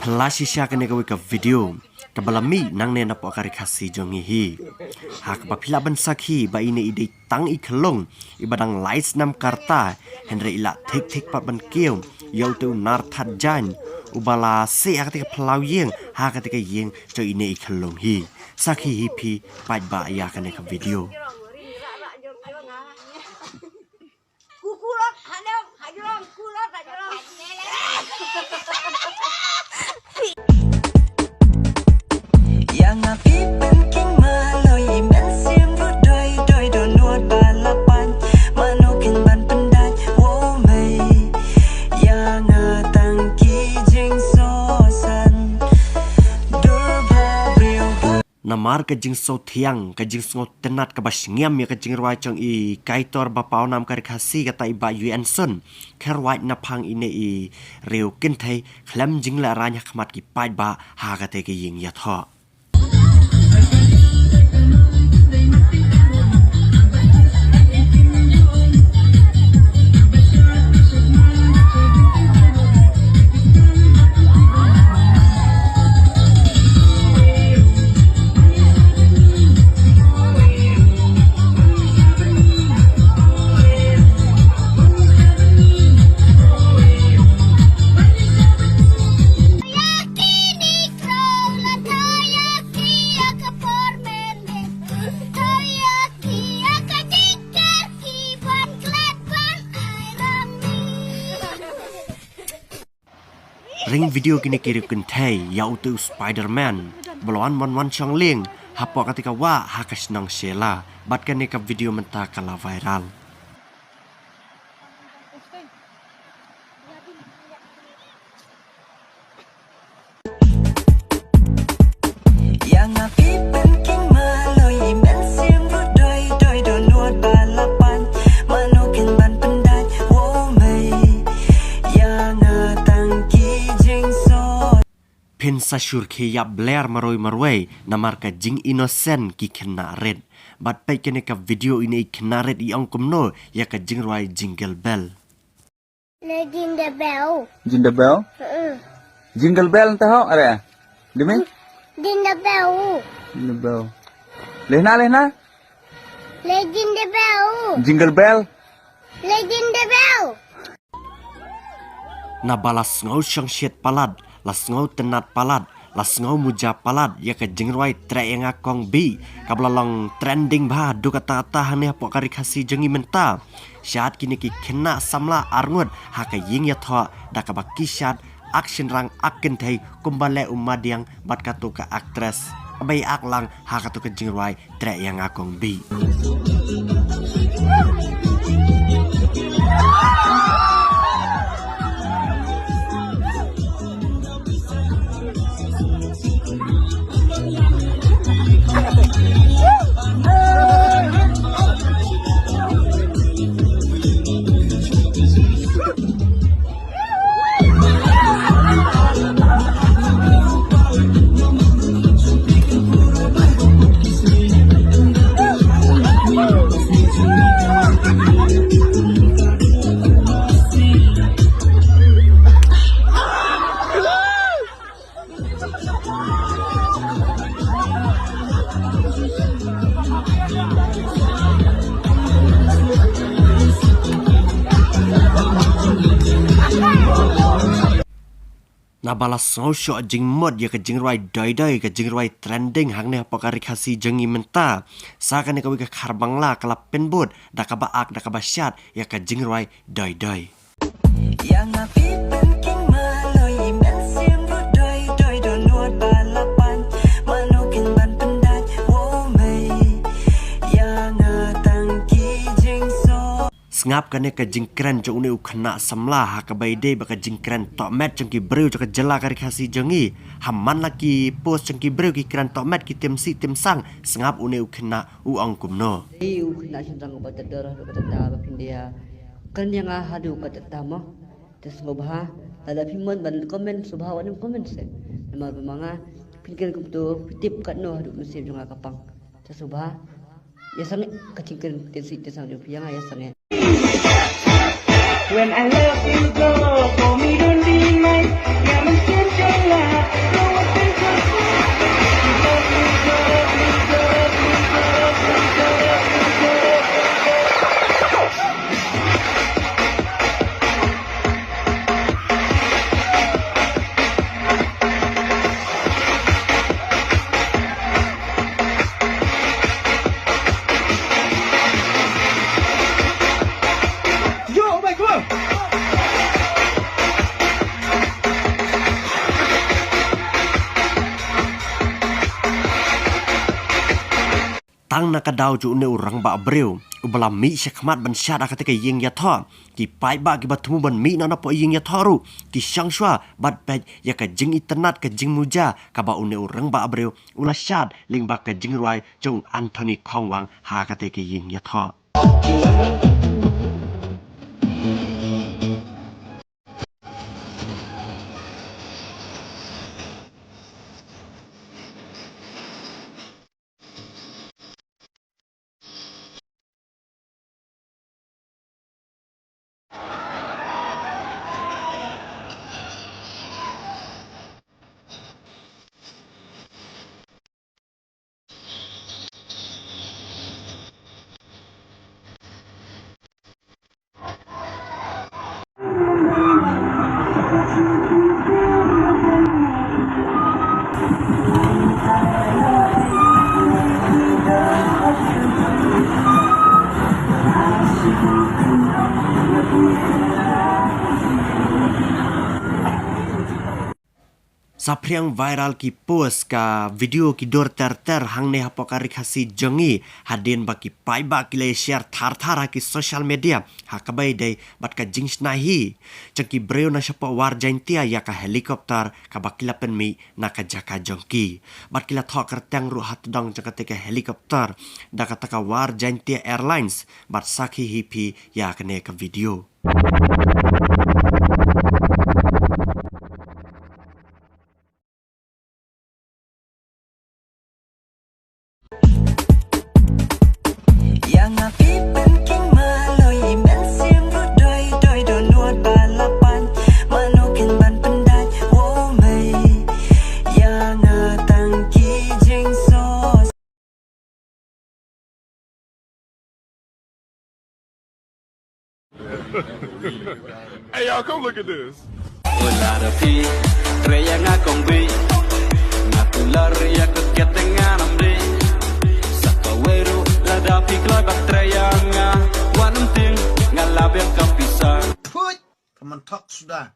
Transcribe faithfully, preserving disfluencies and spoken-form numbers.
Phi la shisha kane kawei ka video kaba la mih nangne napoh ka Ri Khasi jong ngi hi. Ha kaba phi lah ban sakhi ba ine i dei tang i khyllung iba dang lai snem ka rta, hynrei i la thik thik pat ban kiew ïa uto u nar that jaiñ uba la seh ha kata ka phyllaw ïing, ha kata ka ïing jong ine i khyllung hi. Sakhi hi phi, peit ba ïa kane ka video. Namar ka jingsngew thiang, ka jingsngew tynnad kaba shngiam ïa ka jingrwai jong i kaitor ba pawnam ka Ri Khasi kata i Bah Yu N Sun, ka rwai naphang ine i riew kynthei khlem jinglehrain ha khmat ki paidbah ha kata ka ïing ïathoh. Ring video kine ki riew kynthei ïa uto u Spider-Man ba la wan wan wan shong lieng hapoh kata ka wah ha ka shnong Shella, bad kane ka video mynta ka la viral. Phin sa shu rkhie ïap bler marwei marwei namar ka jing innocent ki khynnah rit. Bad peit kane ka video, ine i khynnah rit i ong kumno ïa ka jingrwai Jingle Bell. Le Jingle Bell. Jingle Bell? Mm. Jingle Bell nteh ho, are? Demi? Jingle Bell. Jingle Bell. Lehna, lehna? Le Jingle Bell. Jingle Bell. Le Jingle Bell. Naba la sngew shongshit palat, la sngew tynnad palat, la sngew muja palat ïa ka jingrwai Treh ïa nga kong bih, kaba la long trending bha haduh katta katta hangne hapoh ka Ri Khasi jong ngi mynta. Shad kine ki khynnah samla arngut ha ka ïing ïathoh da kaba ki shad ak shynrang ak kynthei kumba leh u madiang bad kato ka actress, ba ïa ak lang ha kato ka jingrwai Treh ïa nga kong bih. Naba la sngew shoh jingmut ïa ka jingrwai Doi Doi, ka jingrwai trending hangne hapoh ka Ri Khasi jong ngi mynta. Sa kane kawei ka khar Bangla ka la pynbud da kaba ak da kaba shad ïa ka jingrwai Doi Doi. Sngap kane ka jingkren jong une u khynnah samla ha kaba ïadei bad ka jingkren tohmet jong ki briew jong ka jylla ka Ri Khasi jong ngi. Ha man la ki post jong ki briew ki kren tohmet ki tim sih tim sang, sngap une u khynnah u ong kumno. Ei u khynnah shynrang uba tad dor haduh katta katta ba phin dei ha kren ïa nga haduh katta katta mo. Te sngewbha lada phi mon ban comment sngewbha wat nym comment seh. Namar ba ma nga phin kren kumto phi tip katno haduh mynsiem jong nga ka pang. Te sngewbha ïa sangeh ka jingkren ten sih ten sang jong phi ïa nga ïa sangeh. When I love you go, call me don't deny. Ïa mynsiem jong nga. Tang na ka daw jong une u rangbah briew uba la mih shakhmat ban shad ha kata ka ïing ïathoh, ki paidbah kiba thmu ban mih na napoh ïing ïathoh ruh ki shong shuwa bad peit ïa ka jingitynnad, ka jingmuja kaba une u rangbah briew u la shad lyngba ka jingrwai jong u Anthony Khongwang ha kata ka ïing ïathoh. Saphriang viral ki post ka video ki dur ter ter hangne hapoh ka Ri Khasi jong ngi, hadien ba ki paidbah ki la share thar thar ha ki social media ha kaba ïadei bad ka jingshna hi jong ki briew na shapoh War Jaintia ïa ka helicopter kaba ki la pynmih na ka jaka jong ki. Bad ki la thoh kyrteng ruh ha tdong jong kata ka helicopter da kata ka War Jaintia Airlines, bad sakhi hi phi ïa kane ka video. Hey, y'all, come look at this. Put, kaman thok suda.